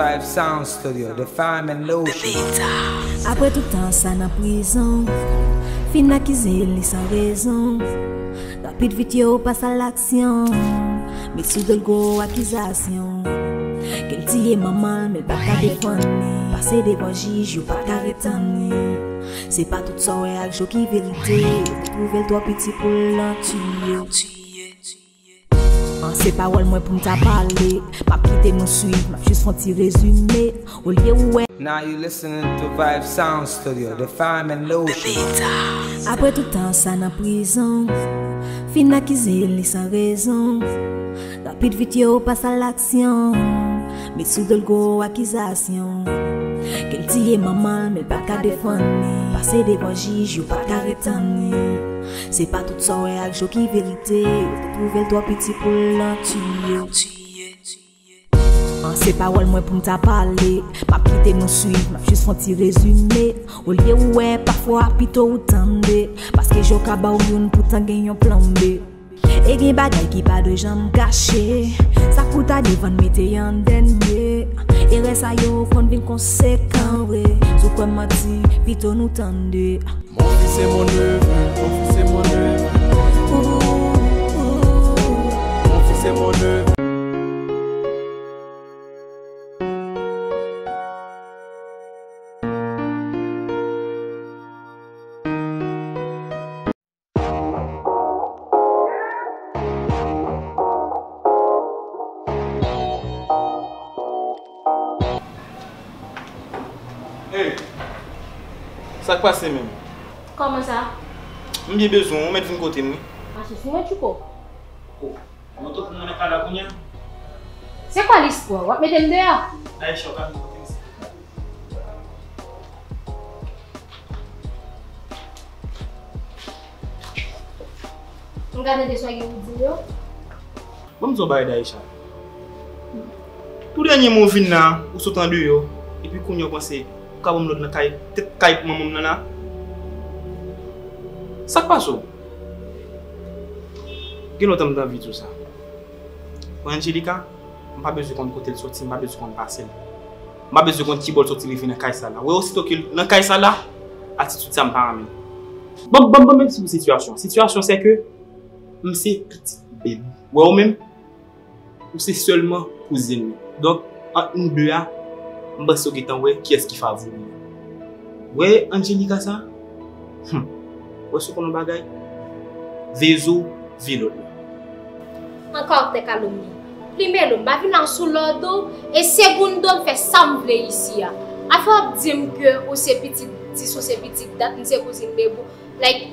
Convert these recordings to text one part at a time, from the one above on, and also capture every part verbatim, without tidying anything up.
Five Sound Studio, the fine and lotion. Apre tout tan sa nan prizon, fin akize l li san rezon. Rapid vit yo pase a laksyon, met sou do l gwo akizasyon. Ke l tiye manman l, men l pa ka defann li. Pase devan jij, yo pa ka retann li. Se pa tout sa w wè ak je w ki verite. Yo te twouve l twò piti pou l nan tiye. An, se pawòl mwen pou m ta pale. M ap kite nou swiv, m ap jis fè yon ti rezime. Olye ou wè. Now you listening to Vibe Sound Studio, the fine and lotion. Apre tout tan sa nan prizon, fin akize l li san rezon. Rapid vit yo pase a laksyon, met sou do l gwo akizasyon. Ke l tiye manman l, men l pa ka defann li. Pase devan jij, yo pa ka retann li. Se pa tout sa w wè ak je w ki verite. Yo te twouve l twò piti pou l nan tiye. An, se pawòl mwen pou m ta pale. M ap kite nou swiv, m ap jis fè yon ti rezime. Olye ou wè, pafwa pito ou tande. Paske je w ka ba w youn, poutan gen yon plan B. E gen bagay ki pa dwe janm kache. Sa k pou ta devan n mete an dènye. Erè sa yo konn vin konsekan vre. Si w kwè m manti, pito nou tande. Mon fils est mon neveu, mon fils est mon neveu. Mon fils est mon neveu. Hey! Sa k pase menm? Kòman sa? M byen bezwen w, ou mèt vin kote m, wi. Mache sou mwen, Tchouko. Oh, mwen tou pou mwen nan kay la kounye a. Se kwa listwa? W ap mete m deyò? Aisha, w ka vin kote m, silvouplè? M ka tande sa w gen pou di m yo? Ban m di w yon bagay, Daisha. Tou dènye mwen w vin la, ou sot andeyò, epi kounye a w panse ou ka ban m lòd nan kay, tèt kay manman m nan la? Sa k pase w? Gen lontan m t anvi di w sa. Wè Angelica, m pa bezwen konn kote l soti, m pa bezwen konn pase l. M pa bezwen konn kibò l soti rive nan kay sa la. Wè, osito ke l nan kay sa la, atitid sa m pa renmen. Ban m, ban m, ban m eksplike w sitiyasyon. Sitiyasyon se ke m se pitit bèl ou. Wè ou menm, ou se sèlman kouzin li. Donk, ant nou de a, m panse w gentan wè kiyès ki favori. Wè Angelica sa? Hum. Wè si w konn yon bagay? Vezo, vilòt la. An karaktè kalomni. Plimelo, m pa vin la sou lòd ou, e segundo m fè sa m vle isi a. Afè w ap di m ke ou se pitit dis, ou se pitit dat, m se kouzin bebou. Like,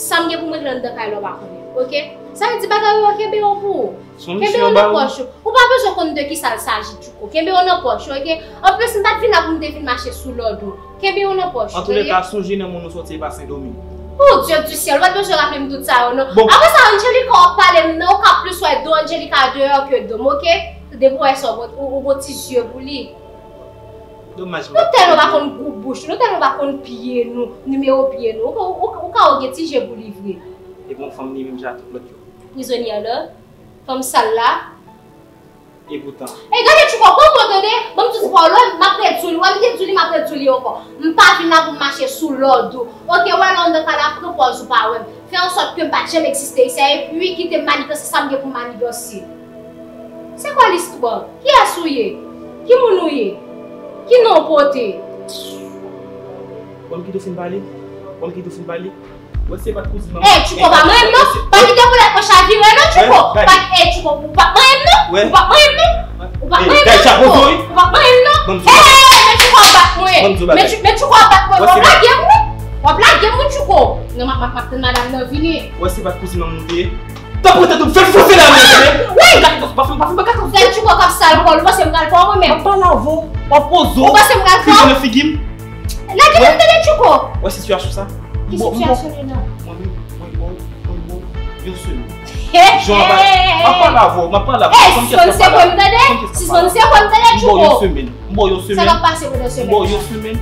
sa m gen pou m regle anndan kay la w pa konnen, oke? Sa vle di bagay yo, kenbe yo pou ou. Kenbe yo nan pòch ou. Ou pa bezwen konn de kisa l saji, Tchouko. Kenbe yo nan pòch ou, oke? Anplis, m pa t vin la pou m te vin mache sou lòd ou. Kenbe yo nan pòch ou, tande? Antoulèka, sonje nan moun ou soti, e pa Sendomeng. Oh, Dieu du ciel, ou pa t bezwen raple m tout sa yo, non. Bon. Apre sa, Angelica w ap pale m nan, ou ka plis wè do Angelica deyò ke do m, oke? Depi w wè sa, ou, ou, ou gon ti zye pou li. Domaj, m pa t konnen. Nou tèlman pa konn gwoup bouch nou, nou tèlman pa konn pye nou, nimewo pye nou. Ou, ou, ou, ou ka wè gen ti je pou li vre. E bon, fanm li menm jan ak tout lòt yo. Prizonyè la, fanm sal la. E poutan. E gade Tchouko, pran m o tande, ban m di w ti pawòl, wè, m ap redui li, wè, m te di li, m ap redui li ankò. M pa vin la pou m mache sou lòd ou. Oke, wè, lè w nan kay la, pran pòz ou pa wè m. Fè an sòt ke m pa t janm egziste isi a, epi kite m maniganse sa m gen pou m maniganse. Se kwa listwa? Kiyès ou ye? Ki moun ou ye? Ki non w pote? Bon, kite w fin pale. Bon, kite w fin pale. Wè se pa t kouzin manman. Ey, Tchouko, pa manyen m non. Pa kite boulèt mwen chavire non, Tchouko. Pa, ey, Tchouko, ou pa manyen m non. Ou pa manyen m non. Ou pa manyen m non, Tchouko. Ou pa manyen m non. Ey, men Tchouko ap bat mwen. Men Tchouko ap bat mwen. W ap lage m wi. W ap lage m wi, Tchouko. Non, m ap, m ap, m ap tann madanm nan vini. Wè se pa t kouzin manman ou te ye. Tanpri, tanpri, fè l fòse la, men. Wi. Pa fè m, pa fè m, pa fè m. Tchouko k ap sal kò l, ou panse m pral pran mwen menm? M ap pale avè w, w ap poze w. Ou panse m pral pran? Kriye nan figi m. Lage m tande, Tchouko. Wè sitiyasyon sa. Ki sitiyasyon li nan? Mwen menm, mwen, mwen, mwen, mwen, yon semèn. Jan w ap pale avè w, m ap pale avè w. Sispann sekwe m tande. Sispann sekwe m tande, Tchouko. M ba w yon semèn. M ba w yon semèn. Sa k ap pase pandan semèn nan? M ba w yon semèn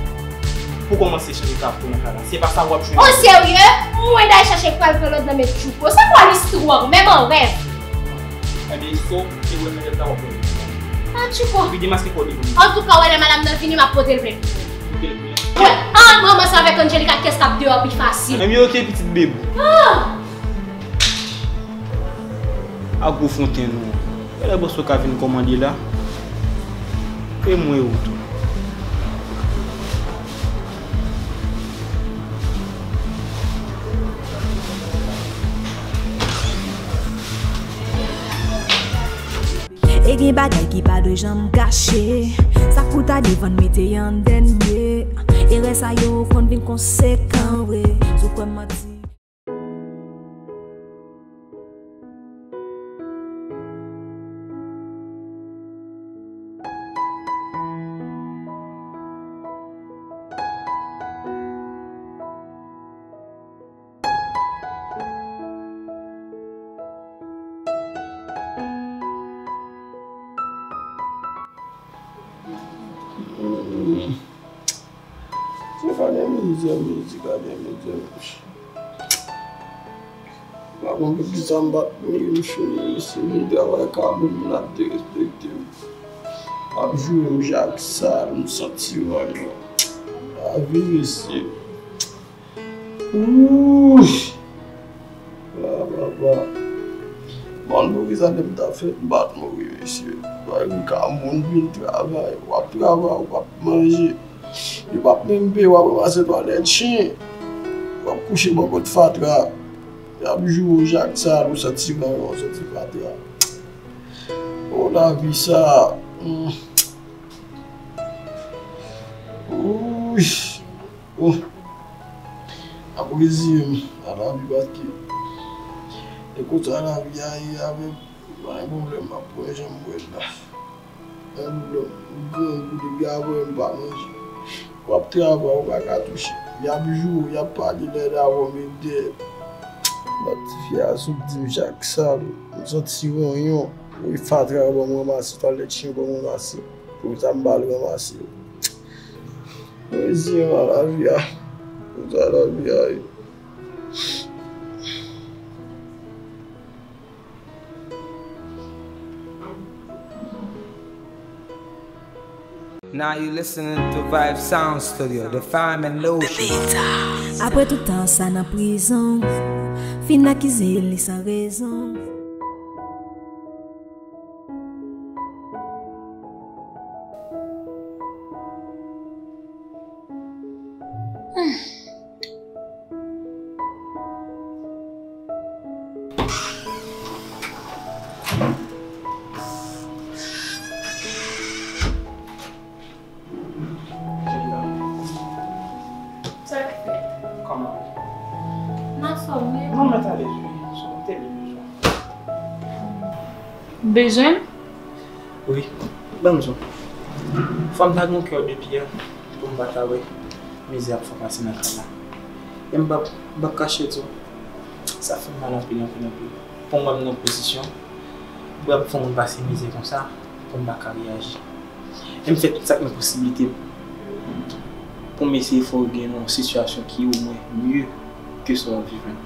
pou w kòmanse chanje karaktè w nan kay la. Se pa sa w ap jwenn. O serye? Mwen Daisha k pral pran lòd nan men Tchouko. Se kwa listwa? Menm an rèv. Ebyen, so, se wè nan tèt la w ap wè. Atchiko. Epi demaske kò w devan mwen. Antouka, w wè lè madanm nan vini, m ap pote l plent pou ou. Pote l plent. Wè, an manman sa avèk Angelica, kiyès k ap deyò pi fasil? Menm yo oke pitit beb. Ah! A gwo fontenn ou. Genlè bòs ou ka vin kòmande la. E mwen ou tou. E gen bagay ki pa dwe janm kache. Sa k pou ta devan n mete an dènye. Erè sa yo konn vin konsekan vre. Si w kwè m manti. Se pa de mizè, mizik a de mizè. Pa konn poukisa m pa t mouri, m fini resi, m travay ka moun, moun ap derespekte m. Ap joure m chak sa, m santi vanyan. Lavi mesye. Wouch! Ba, ba, ba. Bon, poukisa lè m ta fèt, m pa t mouri, mesye? Bagay ka moun vin travay, w ap travay, w ap manje. Yo p ap menm peye w, w ap ranmase twalèt chen. W ap kouche bò kot fatra. Y ap joure w chak sa, ou santi vanyan, ou santi fatra. O, lavi sa. Hmm. Wouch. Oh. M ap reziye m a lavi paske e konsa lavi a ye avè m. Pa gen pwoblèm, m ap pran jan m wè l la. Pa gen pwoblèm, m grangou depi avè m pa manje. W ap travay, ou pa ka touche. Y ap joure w, y ap pale lè davè w, men dèyè. Bat tifi a sot di m chak sa, m santi vanyan. Wi, fatra ban m ranmase, twalèt chen ban m ranmase. Pou sa m pa al ranmase. Mwen reziye m a lavi a. Konsa lavi a ye. Now you listening to Vibe Sound Studio, the fine and lotion. Apre tout tan sa nan prizon, fin akize li san rezon. Sa k fèt? Kòman? M anfòm wi. Non, mèt alèz wi. Sou m te bezwen. Bezwen? Wi, ban m di w. Fò m ta gen yon kè de pyè pou m pa ta wè mizè ap fè w pase nan kay la. E m p ap, m p ap kache di w, sa fè m mal anpil, anpil, anpil. Pou m wè m nan pozisyon pou ap fè yon moun pase mizè konsa, pou m pa ka reyaji. E m fè tout sa k nan posiblite m pou m eseye fè w gen nan yon sitiyasyon ki omwen mye ke sa w ap viv la.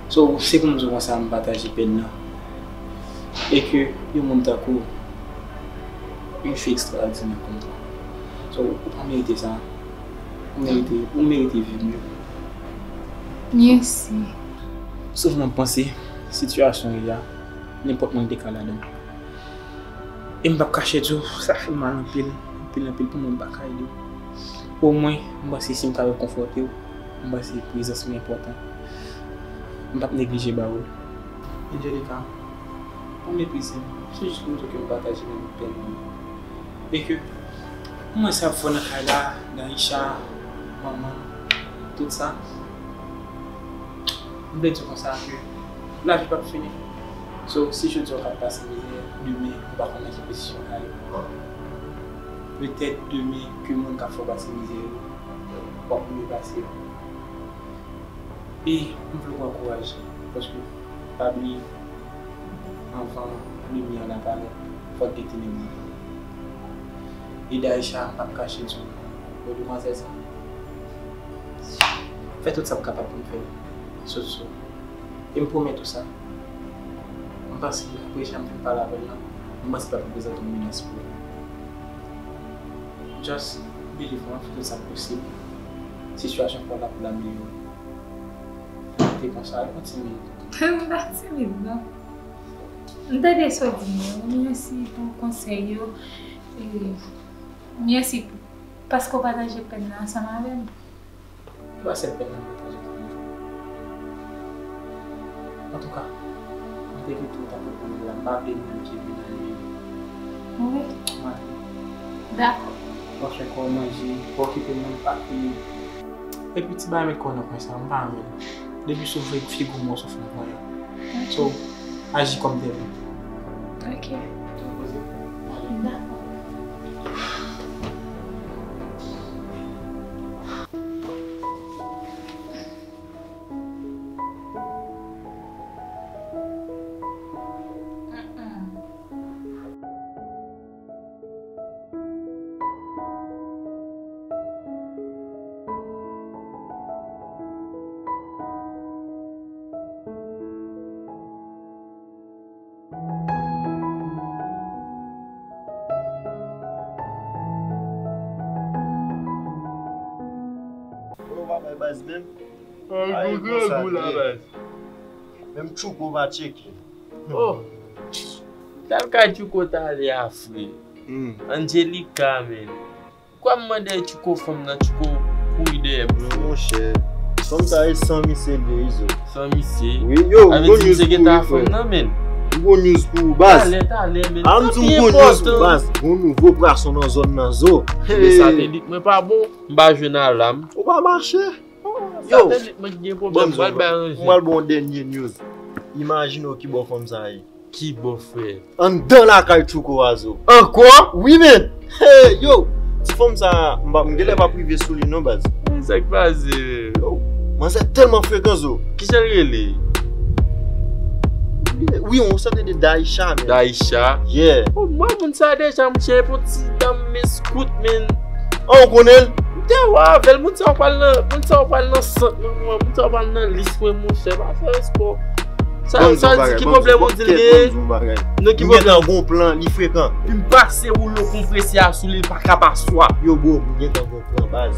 So, se pou m di w konsa, m pataje pèn nan. E ke yon moun tankou w, yon fi ekstraòdinè kòm sa. So, ou pa merite sa. Ou merite, ou merite viv mye. Mèsi. Souvan m ap panse, sitiyasyon w ye a, nenpòt moun te ka ladan l. E m p ap kache di w, sa fè m mal anpil, anpil, anpil pou mwen m pa ka ede w. Omwen, m panse si m ka rekonfòte w, m panse prezans mwen enpòtan. M p ap neglije ba w l. Angelica, ou meprize m, se jis pou m di w ke m pataje menm pèn ou. E ke mwen sa ap fè nan kay la, Daisha, manman, tout sa. M vle di w konsa ke lavi p ap fini. So, si jodi a w ka pase mizè, demen, ou pa konn nan ki pozisyon w ka ye. Petèt demen, ke moun k ap fè w pase mizè yo, w ap mye pase yo. E m vle w pran kouraj, paske pa bliye, anvan limyè an aparèt, fòk gen tenèb nan. E Daisha, m p ap kache di w, wè demwazèl sa, fè tout sa w kapab pou m fè l sot sou ou. E m pwomèt ou sa. M panse, apre sa m fin pale avè l lan, M panse l ap reprezante yon menas pou ou. Just believe mwen, fè tout sa k posib. Sitiyasyon pa w la pou l amelyore. Kite konsa, al kontinye. M pa timid, non. M tande sa w di m yo. Mèsi pou konsèy yo. E mèsi paske w pataje pèn nan ansanm avè m. Se pa sèl pèn nan m pataje toujou. Antouka, m te kite w ta pran pwoblèm la, m pa vle menm ke vin nan li. Wi. Dakò. W ap fè kò w manje, w okipe moun pa kriye. Epi ti bagay met kò w nan kwen sa, m pa renmen l. Depi sou figi w mwen w sou fè kò w la. So, aji kòm tèl. Ok. Dakò. Ou pa bay baz menm? Ay, konsa gou la, baz. Menm Tchouko pa tcheke. Oh. Tal kay Tchouko ta ale a, frè. Angelica, men. Kwa m mande Tchouko fanm nan, Tchouko kouri dèyè bro. Monchè, fanm sa e san misye l ye, Izo. San misye? Wi, yo, m gon news pou ou, frè. M gon news pou ou, baz. Talè, talè, men. An m di w, m gon news pou ou, baz. Gon nouvo pwason nan zòn nan, zo. Men satelit mwen pa bon, m pa jwenn alam. Ou pa mache? Yo, satelit mwen ki gen pwoblèm, m pral bay ranje. M pral ba w yon dènye news. Imajine w ki bò fanm sa ye. Ki bò, frè? Anndan lakay Tchouko a, zo. Ankò? Wi, men. Hey, yo, ti fanm sa, m pa, m genlè p ap rive sou li non, baz. Men sa k pase? Yo, manzè tèlman frekan, zo. Kijan l rele? Wi, on sèten de Daisha, men. Daisha? Yeah. Oh, m wè moun sa deja, monchè, epi yon ti danm men skout, men. Oh, ou konnen l? M te wè avè l, moun sa yo pral nan, moun sa yo pral nan sant mwen, moun sa yo pral nan lis mwen, monchè, pa fè espò. Sa, sa di ki pwoblèm ou di l gen? Non, ki pwoblèm? M gentan gon plan, li frekan. Pou m pase woulo konpresè a sou li, li pa ka pa swa. Yo, bro, m gentan gon plan, baz.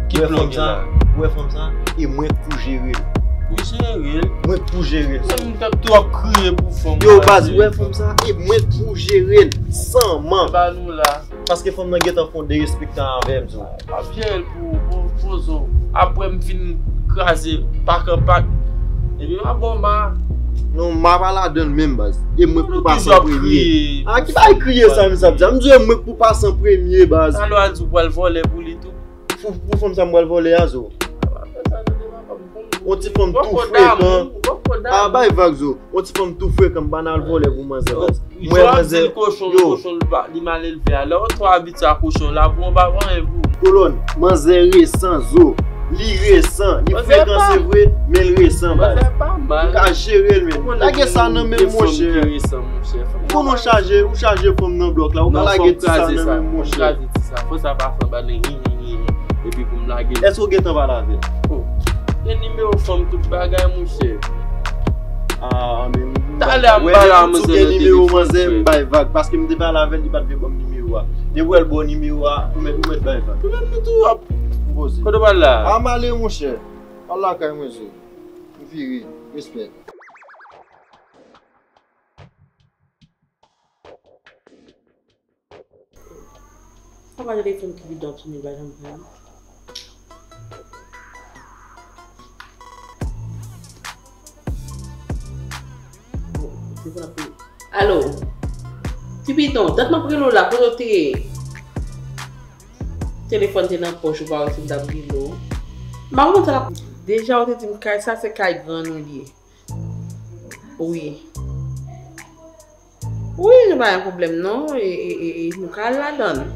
Ki plan gen la? Ou wè fanm sa? E mwen k pou jere l. Pou jere l? Mwen k pou jere l. Sa m t ap twò kriye pou fanm. Yo, baz, ou wè fanm sa? E mwen k pou jere l. San mank. Ba nou la. Paske fanm nan gentan fè yon derespektan avè m, zo. M ap jere l pou, pou, pou zo. Apre m fin kraze pak an pak. Epi m ap ba w ma. Non, ma pa ladan l menm, baz. E mwen k pou pase an premye. A, ki bagay kriye sa, m sa ap di? M di w e mwen k pou pase an premye, baz. Talè w al di w pral vòlè pou li tou. Pou, pou fanm sa m pral vòlè a, zo. Yon ti fanm tou frekan. A, bay vag, zo. Yon ti fanm tou frekan, m pa nan al vòlè pou manzè, baz. Mwen, manzè, yo. Kochon, kochon, li pa, li mal elve a. Lè w twò abitye a kochon, la pou w pa anyen pou. Kolòn, manzè resan, zo. Li resan, li frekan, se vre, men l resan, baz. Manzè pa mal. Ou ka jere l, men. Lage sa nan men m, monchè. Ou konnen w chaje, ou chaje fanm nan blòk la, ou ka lage ti sa nan men m, monchè. Ti sa, fò sa pa fè anba nan hi, hi, hi, hi. Epi pou m lage l. Èske w gentan pale avè l? Oh. Gen nimewo fanm tout bagay, monchè. Ah, men. Talè a m pale a manzè nan telefòn, frè. Gen nimewo manzè, m bay vag. Paske m te pale avè l, li pa t vle ban m nimewo a. Depi w wè l ba w nimewo a, ou mèt, ou mèt bay vag. Ou menm nou tou ap. M poze. Kote w pral la? Ah, m ale, monchè. Al lakay mwen, zo. M vire. Respè. Papa telefòn Kipidon ap sone, pa janm pran. Bon, telefòn ap sone. Alo? Kipidon, dat m ap rele w la, kote w te ye? Telefòn te nan pòch ou, pa wè si m t ap rele w. M pa konn sa k ap. Deja ou te di m kay sa se kay grann ou li ye. Wi. Wi, nou pa gen pwoblèm non. E, e, e, e, nou ka al ladan l.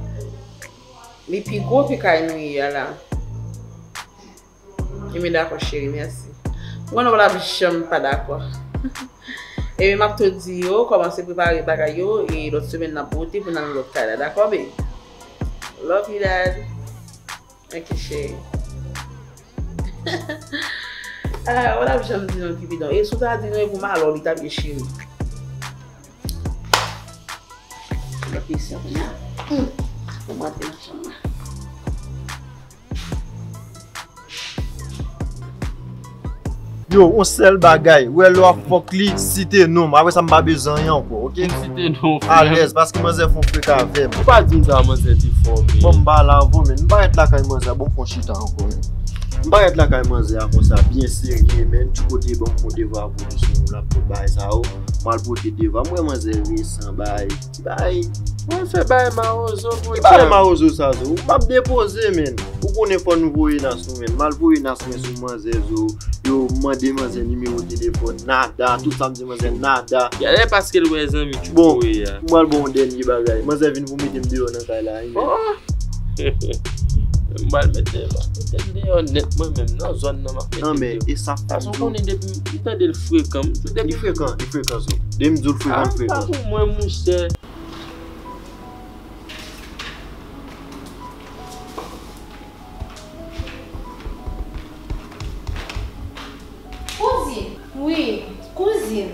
Li pi gwo ke kay nou ye a la. Ebyen dakò cheri, mèsi. M konnen w p ap janm pa dakò. Ebyen m ap tou di yo kòmanse prepare bagay yo e lòt semèn n ap monte pou n al nan lòt kay la, dakò baby? Love you dad. Ok cheri. Ah, w ap janm di non Kipidon. E si w ta di non e pou malè w li ta byen cheri. Kisa kounye a? Hmm. Pou m antre nan chanm nan. Yo, on sèl bagay. Ou wè lè w ap fòk li, site non m. Apre sa, m pa bezwen anyen ankò, oke? M site non, frè. Alèz, paske manzè fè on frek avè m. Ou pa di m sa, manzè te fòme. Bon, m pa la avè w, men m parèt lakay manzè, bon, fè on chita ankò, men. M parèt lakay manzè a konsa, byen serye, men, ti kote, bon, m fè on devwa pou li sou moun l ap fè bagay sa yo. M al pote devwa, m wè manzè resan, bay. Ti bay. Mwen fè bay mawozo pou. Ki bay mawozo sa, zo? Ou p ap depoze, men. Ou konnen fò nou voye nas nou, men. M al voye nas mwen sou manzè, zo. Yo mande manzè nimewo telefòn, nada. Tout sa m di manzè, nada. Gade paske l wè zanmi tchouko ye a. Bon, m al bon yon dènye bagay. Manzè vin pou mete m deyò nan kay la, wi, men. Oh! M pral mete, mete m deyò nèt mwen menm nan zòn nan m ap mete m deyò. Non, men, e sa fè m. Paske w konnen depi m tande l frekan, m di w depi. Li frekan, li frekan, zo. Depi m di w l frekan, li frekan. A, pa pou mwen, monchè. Kouzin. Wi, kouzin.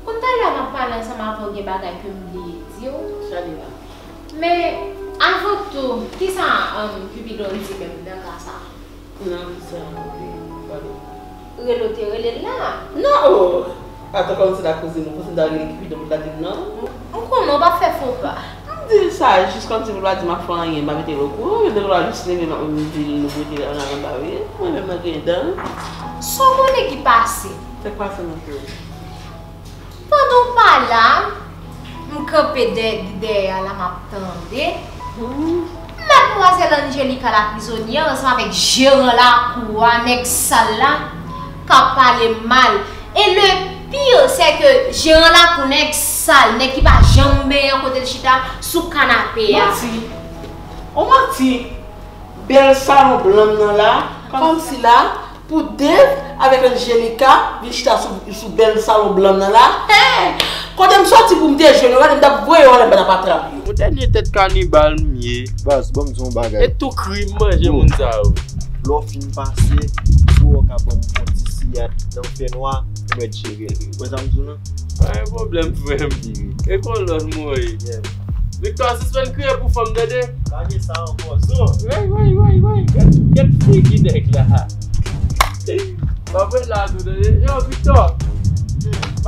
Konn talè a m ap pale ansanm avè w, gen bagay ke m bliye di w. Sa li la? Men, avan tou, kisa, um, Cupidon di menm nan ka sa a? Nan kisa? Pale. Rele w te rele l la. Non, oh! Atann kòm se la kouzin ou, kouzin ta rele Cupidon pou l ta di m non? M konnen w p ap fè fo pa. M di l sa jis kòmsi pou l pa di m ap fè anyen, m pa mete l okouran, men depi lè l jis leve m ap di l nou pote l ann avan ba wi. Mwen menm nan gen dan. Sa w konnen ki pase? Sa k pase, mon frè? Pandan w pa la, m kanpe dè-, dèyè a la, m ap tande. Madmwazèl Angelica la prizonyè ansanm avèk jeran lakou a, nèg sal la, k ap pale mal. E le pire, c'est que jeran lakou, nèg sal, nèg ki pa janm benyen kote l chita, sou kanape a. Manti. On manti. Bèl salon blan m nan la, kòmsi la, pou Dave avèk Angelica vin chita sou, sou bèl salon blan m nan la. Hey! Kote m sòti pou m te jwenn yo, gade m t ap voye yo anlè, m pa t ap atrap yo. Yon dènye tèt kanibal m ye. Baz, ban m di w yon bagay. E tou kri m manje moun sa yo. Lè w fin pase, si w wè w ka ban m yon ti siyat nan fènwa, ou mèt jere l. Ou konn sa m di w lan? Pa gen pwoblèm, frè m. E kolòn mwen ye. Yeah. Victor, sispann kriye pou fanm, tande? Pa gen sa ankò, zo. Wey, wey, wey, wey. Gad, gad figi nèg la. Pa vre la, tou, tande? Yo, Victor.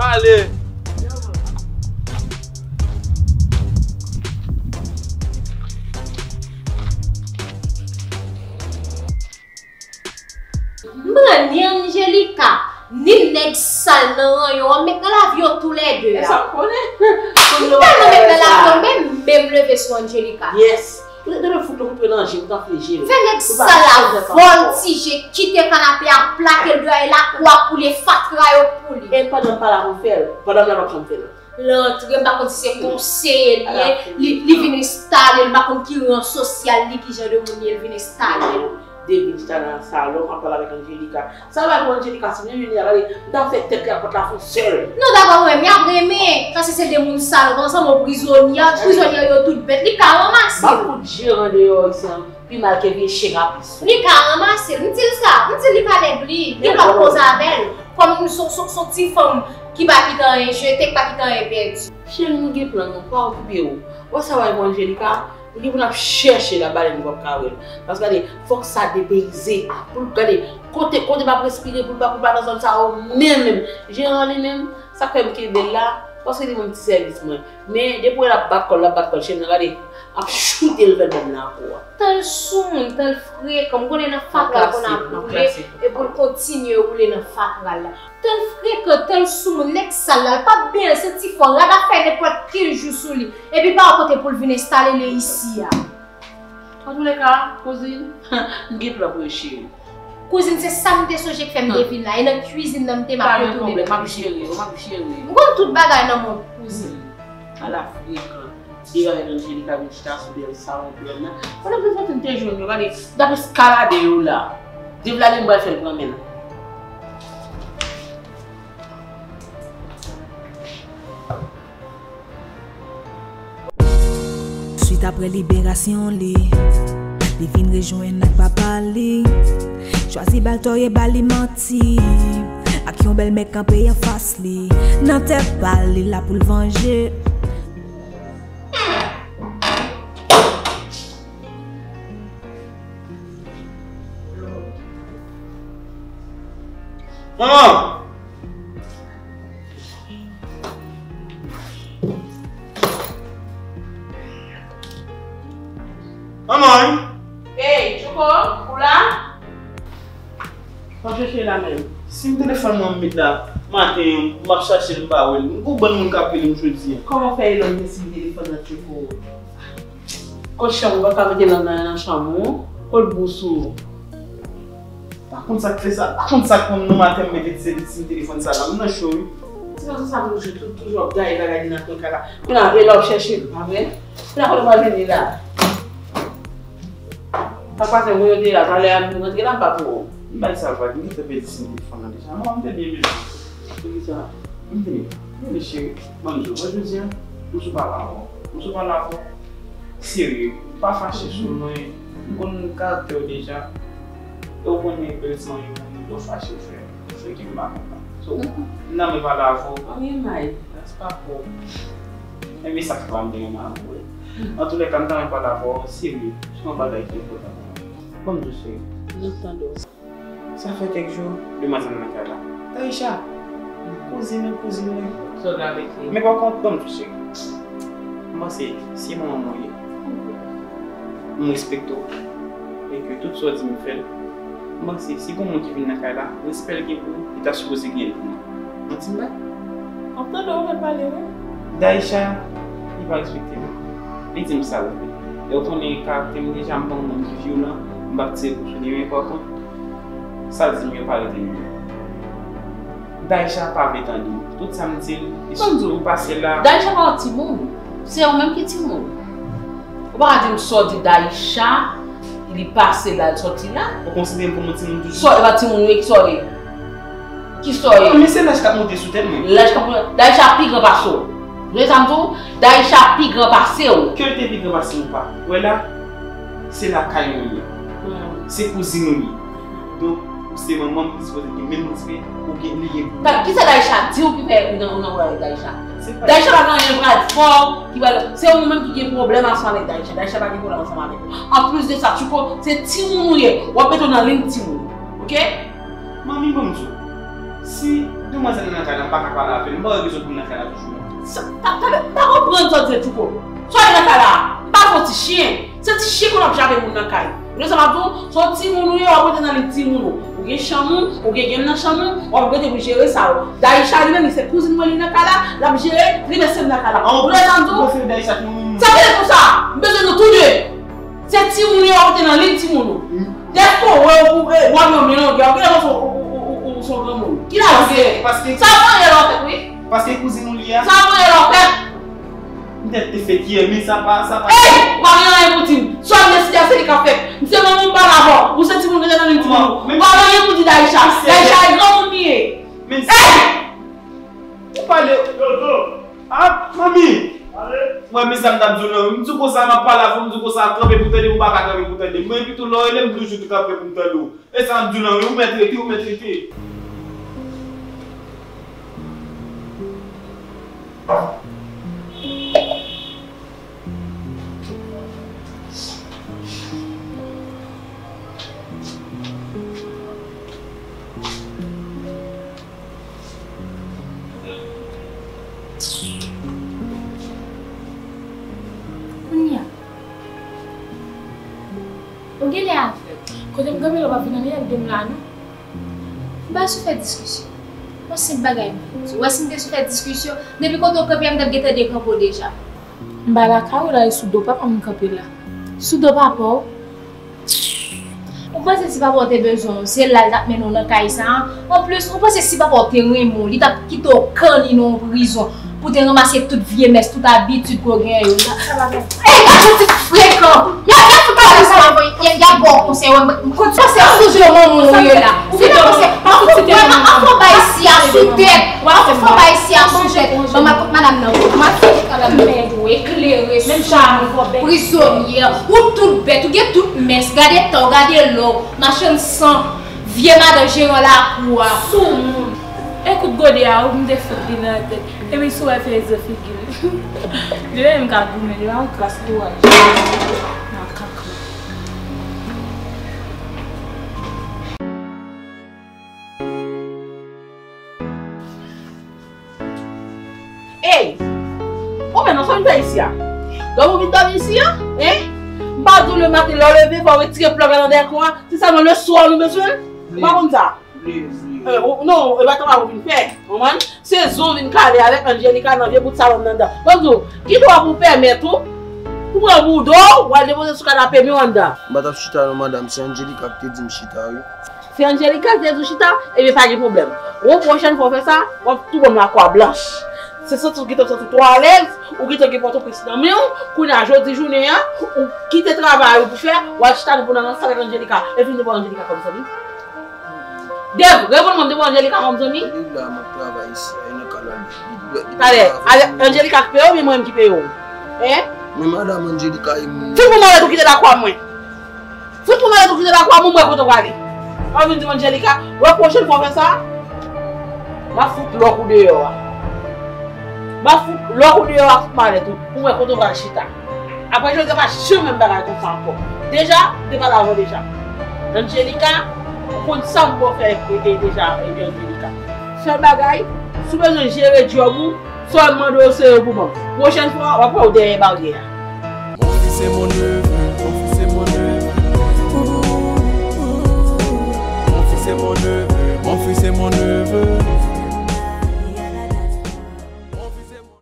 Pale. M pran ni Angelica, ni nèg sal nan ranyon an, m met nan lavi yo toulède a. E sa m konnen. M tèlman met nan lavi yo, menm, menm leve sou Angelica. Yes. Ou te dwe fout yon kout pye nan je l, ou t ap fleje l. Fè nèg sal la vòltije, kite kanape a, plake l deyò, e lakou a poule, fatra yo poule. E pandan m pa la pou m fè l, pandan m la, l p ap janm fè l. L antre, m pa konn si se konseye li ye, li, li vin enstale l, m pa konn ki ran sosyal li, ki jan de moun li ye, l vin enstale l. David chita nan salon, ap pale avèk Angelica. Sa l bay pou Angelica, si nou vini a, gade, m ta fè tèt li ak pòt la fon sèl. Non, dakò, mwen, m ap renmen, paske se de moun sal, konsa, mwen prizonyè, prizonyè yo tout bèt, li ka ranmase. M ap fout jeran deyò isi a. Pi mal ke vye chen rapis. Li ka ranmase l. M di l sa. M di l li pa nèg li. Li p ap koze avè l. Kòm se, se, se ti fanm ki pa kite anyen jete, ki pa kite anyen pèdi. Cheri, nou gen plan, nou pa okipe w. Wè sa w al pou Angelica, nou gen pou n ap chèche la, balèn nou p ap ka wè l. Paske gade, fòk sa depeyize. Pou l gade, kote, kote m ap respire, pou l pa, pou l pa nan zòn sa yo menm, menm. Jeran li menm, sa k fè m kenbe l la, paske li ban m ti sèvis mwen. Men, depi w wè l ap bat kò l, l ap bat kò l, chen nan gade, ap choute l fè l ban m lakou a. Tan l sou moun, tan l frekan, m konnen nan fatra l konn ap woule, e pou l kontinye woule nan fatra l la. Tan l frekan, tan l sou moun, nèg sal la, l p ap benyen l, se ti fò, rad ap fè nenpòt kenz jou sou li, epi l pa wè kote pou l vin enstale li isi a. Antouleka, kouzin, m gen plan pou yo, cheri. Kouzin, se sa m te sonje k fè m te vin la. E nan kwizin nan m te m ap retounen nan kwizin. Pa gen pwoblèm, m ap jere yo, m ap jere yo. M konn tout bagay nan mond, kouzin. Ala frekan. Dave avèk Angelica vin chita sou bèl salon blan nan. Pandan ke m santi m te jwenn yo, gade, m t ap eskalade yo la. Dave la li m pral fè l pran men l. Swit apre liberasyon li, li vin rejwenn ak papa li. Chwazi ba l tòyè, ba li manti, ak yon bèlmè kanpe anfas li. Nan tèt pa l, li la pou l vanje. Manman! Manman! Ey, Tchouko, ou la? W ap chèche la menm? Si m telefòn mwen m met la maten an, m ap chache l, m pa wè l. M gon bann moun k ap rele m jodi a. Kòman w fè e lòt mwen si m telefòn nan Tchouko? Kot chanm ou pa ka mete nan, nan, nan chanm ou? Kot bous ou? Pa konn sa k fè sa, pa konn sa k konn nan maten m mete ti, ti telefòn sa la, m nan cho wi. Se pa sa m toujou, tou, toujou ap gaye bagay nan tèt la. Kounye a, e la w chèche m, pa vre? Kounye a, kote w pral jwenn li la? Sa k pase, mwen yo te la, talè a nou rantre la, m pa pou ou. M bay sa vag, m gentan pèdi ti telefòn nan deja. Non, m te byen bezwen. Poukisa? M te, m te cheri, ban m di w, wè jodi a, m sou pale avè w, m sou pale avè w. Serye, pa fache sou mwen. M konn karaktè w deja. E w konnen bèlsè yon moun, lè w fache, w fè, w fè ke m pa kontan. So, m nan men pale avè w. Anyen may. Sa se pa pou. Enben, sa k fè m te renmen avè w. Antoulèka, m ta renmen pale avè w, serye, sou yon bagay ki enpòtan pou mwen. Ban m di w, serye. M ap tande w. Sa fè kèk jou, demwazèl nan kay la. Daïcha! Kouzin ou, kouzin mwen. Sa w gen avèk li? Men pa kont, ban m di w, cheri. M panse, se manman mwen ye. M respekte w. E ke tout sa w di m fè l. M panse, si gon moun ki vin nan kay la, respè l gen pou ou, li ta sipoze genyen l pou mwen. Manti m bay? M ap tande w, ou mèt pale, wi. Daïcha, li pa respekte m. Li di m sa l vle. E w konnen karaktè m deja, m pa yon moun ki vyolan, m p ap tire kou sou li, men pa kont, sa l di m yo pa rete menm. Daïcha pa vle tande m. Tout sa m di l, li sou pase la. Daïcha pa yon timoun. Se ou menm ki timoun. Ou pa ka di m sa w di Daïcha, li pase la, l sòti la. Ou konsidere m kòm yon timoun toujou? Sa w, e pa timoun ou ye, ki sa w ye? Ki sa w ye? Non, men se laj k ap monte sou tèt mwen. Laj k ap monte. Daïcha pi gran pase w. Ou tande sa m di w? Daïcha pi gran pase w. Ke l te pi gran pase m ou pa. Wè la, se lakay ou li ye. Hmm. Se kouzin ou li ye. Donk, ou se manman m, li sipoze gen menm respè ou gen, li gen pou ou. Kisa Daïcha di w ki fè ou nan, ou nan wè avèk Daïcha? Daïcha pa gen anyen pral fè w ki pral, se ou menm ki gen pwoblèm ansanm avèk Daïcha. Daïcha pa gen pwoblèm ansanm avèk ou. Anplis de sa, Tchouko, se timoun ou ye. W ap mete w nan liy timoun. Oke? Manmi, ban m di w. Si demwazèl nan nan kay la, m pa ka pale avè l, m pa wè rezon pou l nan kay la toujou non. Sa, ta, ta, m pa konprann sa w di, Tchouko. Sa w ye nan kay la? M pa fè w ti chen. Se ti chen konn ap jape moun nan kay. Ou tande sa m ap di w? Se yon timoun ou ye, w ap rete nan liy timoun ou. Ou gen chanm ou, ou gen, gen nan chanm ou, w ap rete pou jere sa yo. Daïcha li menm, li se kouzin mwen li nan kay la, l ap jere trimès li nan kay la. Ou tande sa m di w? Sa vle di sa, m bezwen nou tou de. Se timoun yo, w ap rete nan liy timoun ou. Dèske w wè w, w ap yon milongè, w genlè panse w, w, w, w, w, w se yon granmoun. Ki laj ou genyen? Paske, paske sa w genyen nan tèt, wi. Paske kouzin ou li a. Sa w genyen nan tèt? M tèt te fèt yè, men sa pa, sa pa. Ey! Ou pa gen anyen pou di m. Sa w deside a, se li k ap fèt. M se manman w, m pale avè w. Ou se timoun ki te nan liy timoun ou. Ou pa gen anyen pou di Daïcha. Daïcha e granmoun li ye. Ey! Ou pale. Ah, manmi! Wè, men sa m t ap di w lan, wi. M di w konsa, m ap pale avè w, m di w konsa, kanpe pou tande, ou pa ka kanpe pou tande. Mwen, epi tou, lè w rele m, m toujou kanpe pou m tande w. E sa m di w lan, wi, ou mèt rete, ou mèt rete. Kounye a, ou genlè avèg. Kote m kanpe la, w pa vin anyen ede m la, non. M pa sou fè diskisyon. Yon senp bagay m vin di. Ou wè si m te sou fè diskisyon, depi kote w kanpe a, m t ap gentan dekanpe w deja. M pa lakay ou la, e sou do papa m kanpe la. Sou do papa w? Ou panse si papa w te bezwen w, se la l t ap mennen w nan kay sa a? Anplis, ou panse si papa w te renmen w, li t ap kite w kanni nan yon prizon pou te ranmase tout vye mès, tout abitid ke w genyen yo la? Ey, gad yon ti frekan! Gad, gad fout pale sa, gad, gad ba w konsèy, wè, m konn konsèy sou je manman w ye la. Se pa konsèy, pa fout, pa fout bay si a sou tèt. Pa fout bay si a sou tèt. Ban m al kot madanm nan, wi. Mwen fè eklere sou ou, prizonyè. Ou tout bèt, ou gen tout mès. Gade tan w, gade lò w. Machann san, vye madan jeran lakou a. Soumoun. Ekout gode a, ou m te fout li nan tèt. Epi si w wè filozofi figi l. Li menm ka goumen, li pa yon kras kouraj. Makak la. Non, sa w vin fè isi a? Dòmi w vin dòmi isi a? Hein? M pa di w lematen lè w leve fò w retire plòg la nan dèyè kò a? Se sèlman leswa nou bezwen l? Ou pa konn sa? Non, e pa travay ou vin fè. Konprann? Se zen w vin kale avèk Angelica nan vye bout salon nan anndan. Ban m di w, gen dwa pou w pèmèt ou, pou pran bouda w, w al depoze sou kanape men w anndan. M pa t ap chita non, madanm, se Angelica ki te di m chita, wi. Se Angelica ki te di w chita? Ebyen, pa gen pwoblèm. Yon pwochèn fwa w fè sa, w ap tou ban m lakwa blanch. Se santi w gentan santi w twò alèz, ou gentan gen pòtoprens nan men w, kounye a jodi jounen an, ou kite travay ou pou fè, w al chita depi w nan sal ak Angelica. E vin devan Angelica kòm zanmi. Dev, reponn mwen, devan Angelica kòm zanmi. Li la, m ap travay isi a, e nan kanal. Talè, Angelica ki peye w, oubyen mwen menm ki peye w? Hein? Men madanm, Angelica e moun. Fout pou mwen, ou kite lakwa mwen. Fout pou malèt ou kite lakwa mwen, mwen kote w prale. W ap vin di m Angelica, wè pwochèn fwa w fè sa, m ap fout lòk ou deyò a. M ap fout lòk ou deyò a, fout malèt ou, pou mwen kote w pral chita. Apre jodi a, pa janm menm bagay konsa ankò. Deja, m te pale avè w deja. Angelica, ou konn sa m pou fè e, e deja, epi Angelica. Sèl bagay, si w bezwen jere djòb ou, sa w mande w se yo pou ban m. Pwochèn fwa, w ap wè w dèyè baryè a. Mon fils est mon neveu, mon fils est mon neveu. Mon fils est mon neveu, mon fils est mon neveu.